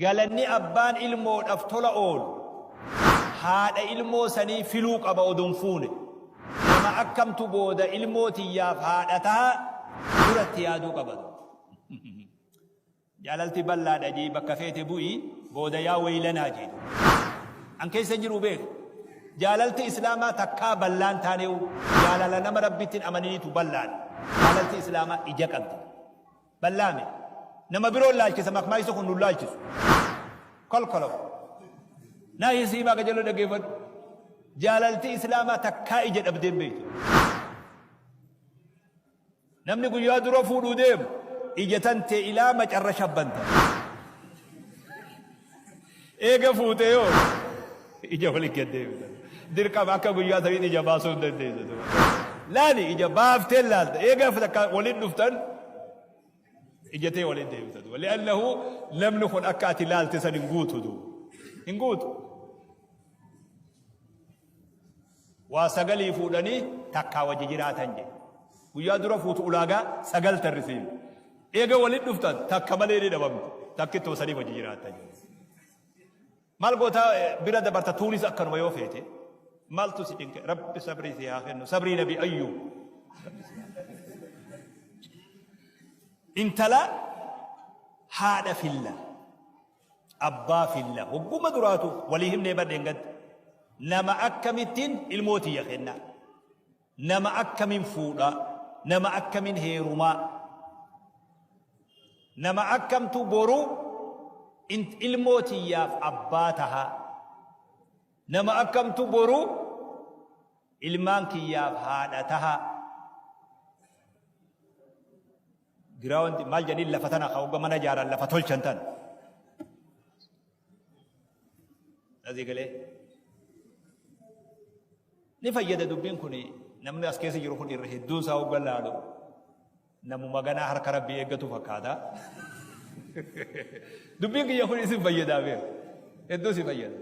Galanni abbaan ilmoodhaf tola oolu haadha ilmoo sanii filuu qaba odoo hin fuune. Nama akkamtu booda ilmoo tiyyaaf haadha taha dura itti yaaduu qaba. Jaalalti ballaadha jii bakka feete bu'i booda yaa weylanaa jii duuba. An keessa hin jiru beeki. Jaalalti islaamaa takkaa ballaan taaneewu jaalala nama Rabbitti hin amaniniitu ballaadha. Jaalalti islaamaa ija qabdi. Ballaame. Nama biroo laalchisa makmaaysa kun nun laalchisu. Kolkolof. Naa hiisiimaa qajeeloo dhaggeeffadhu. Jaalalti islaamaa takkaa ija dhabdee hin beektu. Namni guyyaa dura fuudhuu deemu ija tantee ilaa macarrasha banta. Eega fuutee yoo ija waliin gad deebita. Dirqama akka guyyaa saniitti ija baasuu hin dandeessu. Laali ija baaftee laalta. Eega takka waliin dhuftan ija tee waliin deebita. Li'annahu namni kun akka ati laalte san hin guutu. Hin guutu. Waa sagalii fuudhanii takkaa wajji jiraatan jedhe. Guyyaa dura fuutu ulaagaa sagal tarrisiif. Eega walitti dhuftan takka malee ni dhabamti. Takkittuma saniif wajji jiraatan jedhe. Maal goota bira dabarta tuunis akkanuma yoo feete. Maaltu si cinqe? Rabbi sabrii si haa kennu. Sabrii Nabi Ayyuub. Intala haadha filla. Abbaa filla. Hogguma duraatu walii himnee bar dheengadda. Nama akkamittiin ilmoo tiyya kennaa. Nama akkamin fuudhaa. Nama akkamin heerumaa. Nama akkamtu boru ilmoo tiyyaaf abbaa tahaa. Nama akkamtu boru ilmaan kiyyaaf haadha tahaa. Ground maal jedhaniin lafa tana ka hogga mana jaaran lafa tolchan tana. Asii galee. Ni fayyada dubbiin kun namni as keessa jiru kun irra hedduun isaa hogga laalu namuma ganaa harka rabbii eeggatu fakkaata. Dubbiin kiyya kun isin fayyadaa beeku. Hedduu si fayyada.